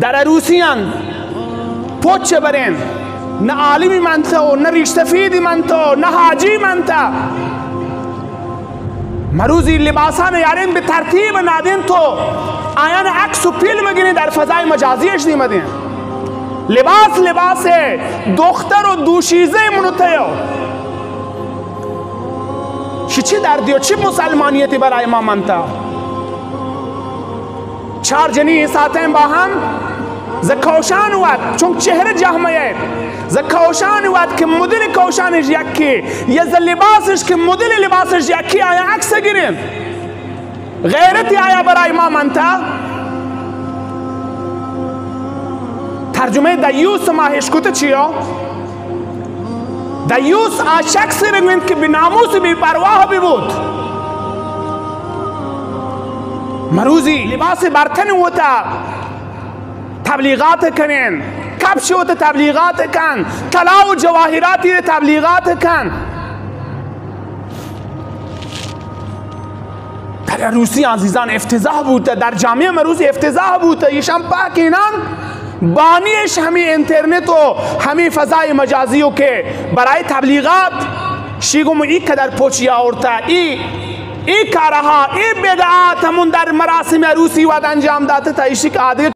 در عروسیان پوچ برین، نہ عالمی منتو، نہ ریش سفیدی منتو، نہ حاجی منتا۔ مروزی لباسان یارین بہ ترتیب نادین تو آیان عکس و فیلم گنی در فضای مجازی اش دیما دین۔ لباس لباس دختر و دوشیزہ منتو۔ شی چی دردی و چی مسلمانیتی برای ما منتا؟ چار جنی ساتیں باہم ز کوشان وت چونک چہرہ جہمہ ز کوشان وت کہ مدل کوشانش یکی یا ز لباسش کہ مدل لباسش یکی آیا عکس گرین۔ غیرت آیا برای ما منتا؟ ترجمہ دیوس ما اشکت چیو؟ دیوس آ شخص رنگند کہ بے ناموس بے پرواہ بہ بوت۔ مروزی لباس برتن وتا تبلیغات کنین، کپش وتا تبلیغات کن، طلا و جواہراتی تبلیغات کن۔ در عروسی عزیزان افتضاح بوتہ، در جامعہ مروزی افتضاح بوتہ۔ ایشان پاکینان بانیش ہمی انترنت و ہمی فضای مجازی و کہ برای تبلیغات شی گم ای قدر پوچی آورتہ، ای، ای کارہا، ای بدعات ہمون در مراسم عروسی وت انجام داتہ تا ایشی کہ آدگہ